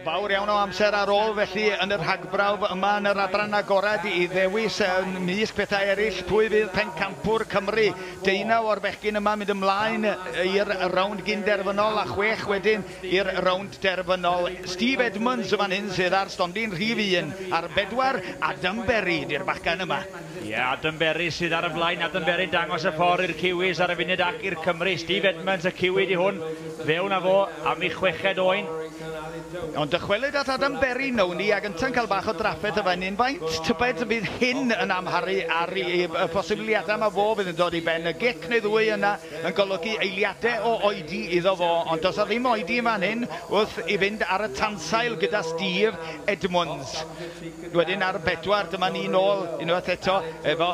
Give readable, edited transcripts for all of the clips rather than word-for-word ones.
Fawr iawn o amser ar ôl felly yn y rhagbrawf yma yn yr adran agored i ddewis ymysg pethau eraill pwy fydd pencampwr Cymru. Deunaw o'r bechgyn yma mynd ymlaen i'r rownd gyn-derfynol a 6 wedyn i'r rownd derfynol. Steve Edmunds yn fan hyn sydd ar stondin rhif 1 ar 4, Adam Berry di'r bachgen yma. Ie, yeah, Adam Berry sydd ar y blaen. Adam Berry'n dangos y ffordd i'r Kiwis ar y funud ac i'r Cymru. Steve Edmunds, y Kiwi di hwn, fewn â fo am ei chweched oen. Ond dychwelyd at Adam Berry nawn ni, ac ynta'n cael bach o drafferth y fan hyn. Faint tybed bydd hyn yn amharu ar y posibiliadau mae fo fydd yn dod i ben? Y gic neu ddwy yna yn golygu eiliadau o oedi iddo fo, ond does 'na ddim oedi yn fan hyn wrth i fynd ar y tansail gyda Steve Edmunds. Wedyn ar 4, dyma ni nôl unwaith eto efo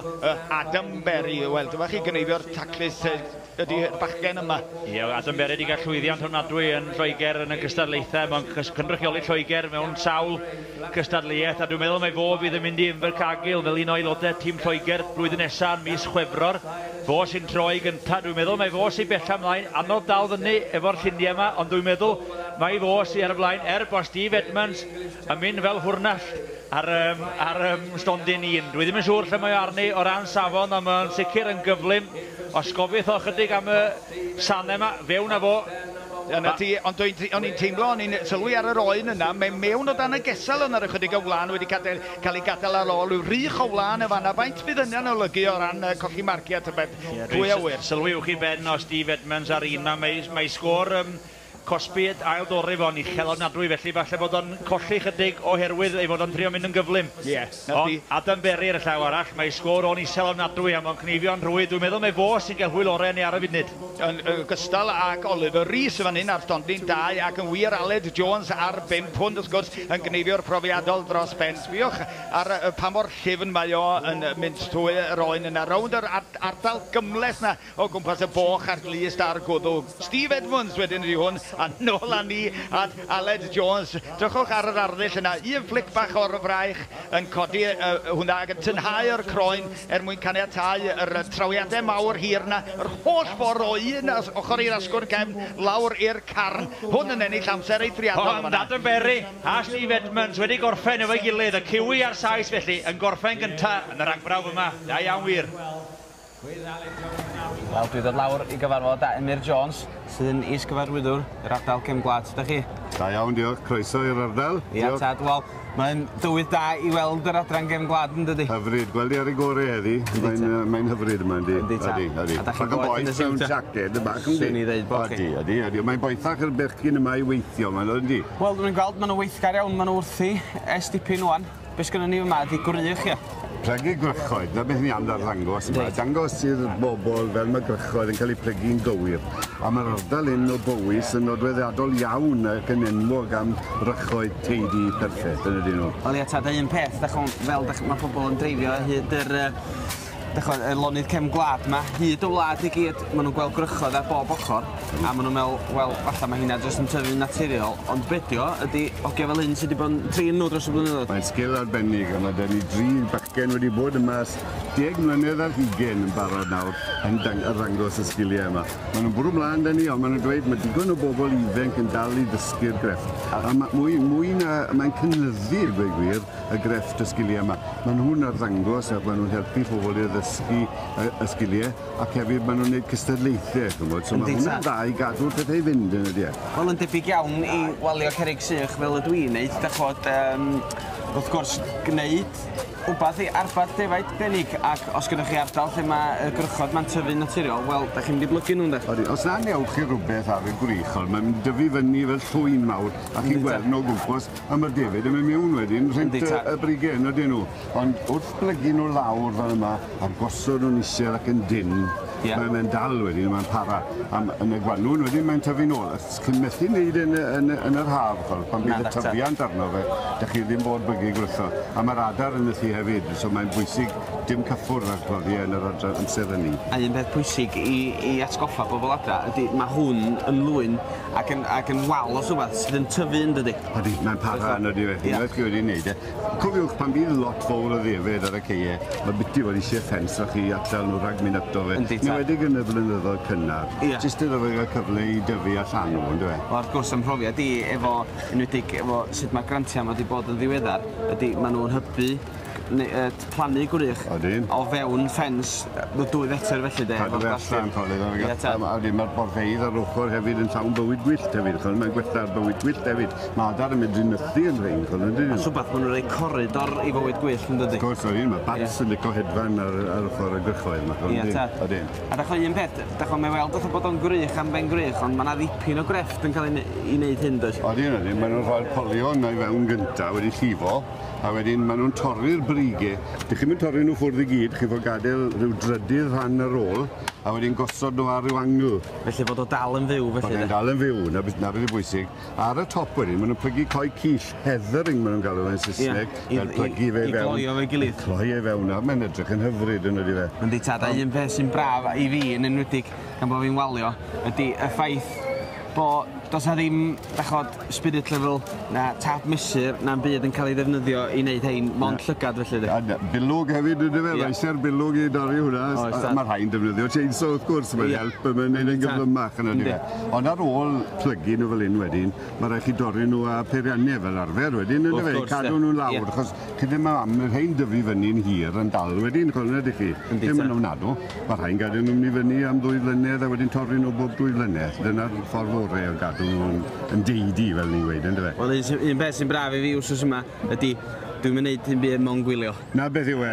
Adam Berry. Wel, dyma chi gneifio'r taclus ydy'r bachgen yma. Ie, Adam Berry wedi cael llwyddiant ofnadwy yn Lloegr yn y gystadlaethau. Mae'n cynrychioli Lloegr mewn sawl cystadleuaeth, a dwi'n meddwl mai fo fydd yn mynd i Invercargill fel un o aelodau tîm Lloegr blwyddyn nesaf yn mis Chwefror. Fo sy'n troi gyntaf, dwi'n meddwl mai fo sy'n bella ymlaen. Anodd dal fyny efo'r lluniau yma, ond dwi'n meddwl mai fo sy'n ar y blaen, er bod Steve Edmunds yn mynd fel hwrnall ar stondin 1. Dwi ddim yn siŵr lle mae o arni o ran safon, ond mae'n sicr yn gyflym. Os gobeithio chydig am y sanau yma, fewn â fo. Yna ti, ond o'n i'n teimlo, o'n i'n sylwi ar yr oen yna, mae mewn o dan y gesel yna ychydig o wlân wedi cael ei gadael ar ôl, rhyw rych o wlân y fanna. Faint fydd yna'n olygu o ran colli marciau tybed? Ie, Pwy a wyr? Sylwi uwch i ben o Steve Edmunds ar un ma, mae sgôr cosbi ail dorri fo'n uchel ofnadwy, felly falle bod o'n colli chydig oherwydd ei fod o'n trio mynd yn gyflym. Ie, na Ond ti. Adam Berry ar y llaw arall, mae sgôr o'n isel ofnadwy a mae'n cneifio'n rhwydd. Dwi'n meddwl mai fo sy'n cael hwyl orau ni ar y funud. Yn ogystal ag Oliver Rees yn fan hyn ar stondin 2 ac yn wir Aled Jones ar 5, hwn wrth gwrs yn gneifio'r profiadol dros ben. Sbiwch ar pa mor llyfn mae o yn mynd trwy yr oen yna, rownd yr ardal gymhleth na o gwmpas y boch a'r glust a'r gwddw. Steve Edmunds wedyn ydi hwn, a nôl â ni at Aled Jones. Drychwch ar yr arddull yna, un flic bach o'r fraich yn codi hwnna ac yn tynhau'r croen er mwyn caniatáu yr trawiadau mawr hir yna, yr holl ffordd o un ochr i'r asgwrn cefn lawr i'r carn. Hwn yn ennill amser eithriadol Ond fan'na. Adam Berry a Steve Edmunds wedi gorffen efo'i gilydd, y Kiwi a'r Sais felly, yn gorffen gynta yn y ragbrawf yma. Da iawn wir. Wel, dwi ddod lawr i gyfarfod â Emyr Jones, sydd yn is-gyfarwyddwr yr ardal cefn gwlad. Sut ydach chi? Da iawn, diolch. Croeso i'r ardal. Ia, tad, wel, mae'n dywydd da i weld yr adran gefn gwlad, yn dydi? Hyfryd, gweld i ar ei gorau heddi. Mae'n hyfryd yma, yndi. Yndi, tad. Ydi, ydi. A dach chi'n Bach yn boeth yn y boeth mewn siwt, jacket, y bach, yndi? Swn i ddeud bo' chi. Ydi, ydi, ydi. Mae'n boethach yr bechgyn yma i weithio, mae'n yndi? Wel, dwi'n gweld, maen nhw weithgar iawn, maen nhw wrthi ers dipyn ŵan. Be sgynnon ni yma ydi gwrych, ia? Plygu gwrychoedd, na beth ni am ddarddangos yma. Dangos i'r bobl fel mae gwrychoedd yn cael eu plygu'n gywir. A mae'r ardal hyn o Bowys yn nodweddiadol iawn ac yn enwog am rychoedd teidi perffaith, yn ydyn nhw. Wel ia, tad, un peth, dach chi'n fel dach, mae pobl yn dreifio hyd yr, dach chi'n, y lonydd cefn gwlad yma, hyd y wlad i gyd, maen nhw'n gweld gwrychoedd ar bob ochr, a maen nhw'n meddwl, wel, falle mae hynna jyst yn tyfu'n naturiol, ond be di o, ydy hogia fel hyn sydd wedi bod yn trin nhw dros y blynyddoedd. Mae'n sgil arbennig, a mae 'da ni dri bachgen wedi bod yma ers 10 mlynedd ar hugain yn barod nawr yn arddangos y sgiliau yma. Maen nhw'n bwrw mlaen 'da ni, ond maen nhw'n dweud mae digon o bobl ifanc yn dal i ddysgu'r grefft. A ma, mwy, mwy na, mae'n cynyddu, i gweud gwir, y grefft y sgiliau yma. Maen nhw'n arddangos ac maen nhw'n helpu pobl i ddysgu y sgiliau, ac hefyd maen nhw'n gwneud cystadlaethau, ch'mod. So mae Yndi, hwnna'n tad. dda i gadw'r pethau i fynd yn y diwedd. Wel, yn debyg iawn i walio cerrig sych fel ydw i'n neud, dach ch'mod, wrth gwrs, gwneud wbath i arbad defaid benig, ac os gyda chi ardal lle mae y gwrychod ma'n tyfu'n naturiol, wel, da chi'n mynd i blygu nhw'n de. Odi, os na newch chi rhywbeth ar y gwrychol, mae'n mynd dyfu fyny fel llwyn mawr, a chi'n Yndi, gweld tad. nhw o gwmpas, a mae'r defaid yn mynd mewn wedyn, rhynt Yndi, tad. y brigau, yn ydyn nhw. Ond wrth blygu nhw lawr fel yma, a gosod nhw'n isel ac yn dynn, mae'n dal wedyn, mae'n para. A yn y gwanwyn wedyn mae'n tyfu nôl. Os chi'n methu wneud yn yr haf, ch'wel, pan Na, bydd y dach, tad. tyfiant arno fe, dach chi ddim bod blygu gwrycho. A mae'r adar yn nythu hefyd, so mae'n bwysig dim cyffwrdd â'r cloddiau yn yr amser hynny. A un peth pwysig i atgoffa bobl adra ydy mae hwn yn lwyn ac yn wal o rhywbeth sydd yn tyfu yn dydi? Ydy, mae'n para yn ydy fe. Unwaith chi wedi wneud e. Cofiwch, pan bydd lot fawr o ddefed ar y ceie, mae biti fod eisiau ffens a chi atal nhw rhag mynd ato fe. Yndi, tad. enwedig yn y blynyddoedd cynnar. Jyst iddo fe gael cyfle i dyfu a llanw, on'd yw e? Wel, wrth gwrs, 'y mhrofiad i efo, enwedig efo sut mae grantiau 'ma 'di bod yn ddiweddar, ydy maen nhw'n hybu plannu gwrych o fewn ffens 2 fetr felly de. Cadw fe allan, a wedyn mae'r borfeydd ar ochr hefyd yn llawn bywyd gwyllt hefyd, ch'wel, mae'n gwella'r bywyd gwyllt hefyd. Mae adar yn mynd i nythu yn rhein, ch'wel, yndyn nhw? A rhywbeth, maen nhw'n rhoi coridor i fywyd gwyllt, yn dydy? Wrth gwrs, wedyn, mae bats yn licio hedfan ar ochr y gwrychoedd yma, ch'wel, yndyn? Odyn. A dach un peth, dach mae'n weld fatha bod o'n gwrych am ben gwrych, ond mae 'na ddipyn o grefft yn cael ei wneud hyn, does? Odyn, odyn, maen nhw'n rhoi'r polion i fewn gyntaf, wedi llifo, a wedyn maen nhw'n torri'r brige. Dych chi'n mynd torri nhw ffwrdd i gyd, chi'n fod gadael rhyw drydydd rhan ar ôl, a wedyn gosod nhw ar ryw angl. Felly bod o dal yn fyw, felly? Bod e'n dal yn fyw, na beth yw bwysig. Ar y top wedyn, maen nhw'n plygu coed cyll, heathering maen nhw'n galw fe'n Saesneg, fel plygu fe fewn. I gloio fe'i gilydd. Cloi e fewn, a mae'n edrych yn hyfryd yn ydi fe. Yndi tad, a un peth sy'n braf i fi yn enwedig, gan bod fi'n walio, ydy y ffaith bod does na ddim, dachod, spirit level na tap mesur na'n byd yn cael ei ddefnyddio i wneud hein, mond llygad felly. A bilwg hefyd, ydy fe, yeah. Mae'r bilwg i dorri hwnna. Mae rhai'n defnyddio chainsaw wrth gwrs, mae'n help, mae'n neud yn gyflymach yn ydy fe. Ond ar ôl plygu nhw fel un wedyn, mae rhaid chi dorri nhw â peiriannau fel arfer wedyn, ydy fe, cadw nhw'n lawr, achos chi ddim am yr hein dyfu fyny'n hir yn dal wedyn, chwel ydych chi. Ddim yn ofnadw, mae rhai'n gadw nhw'n mynd i fyny am 2 flynedd a wedyn torri nhw bob 2 blynedd. Dyna'r ffordd orau o gadw nhw'n yn deidi, fel ni'n gweud, yndyfe? Wel, un peth sy'n braf i fi wsos yma ydy dwi'n mynd neud dim byd mewn gwylio. Na beth yw e,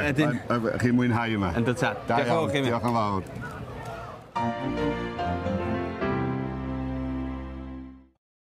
chi'n mwynhau yma. Yndw tad. Diolch yn fawr. Diolch yn fawr.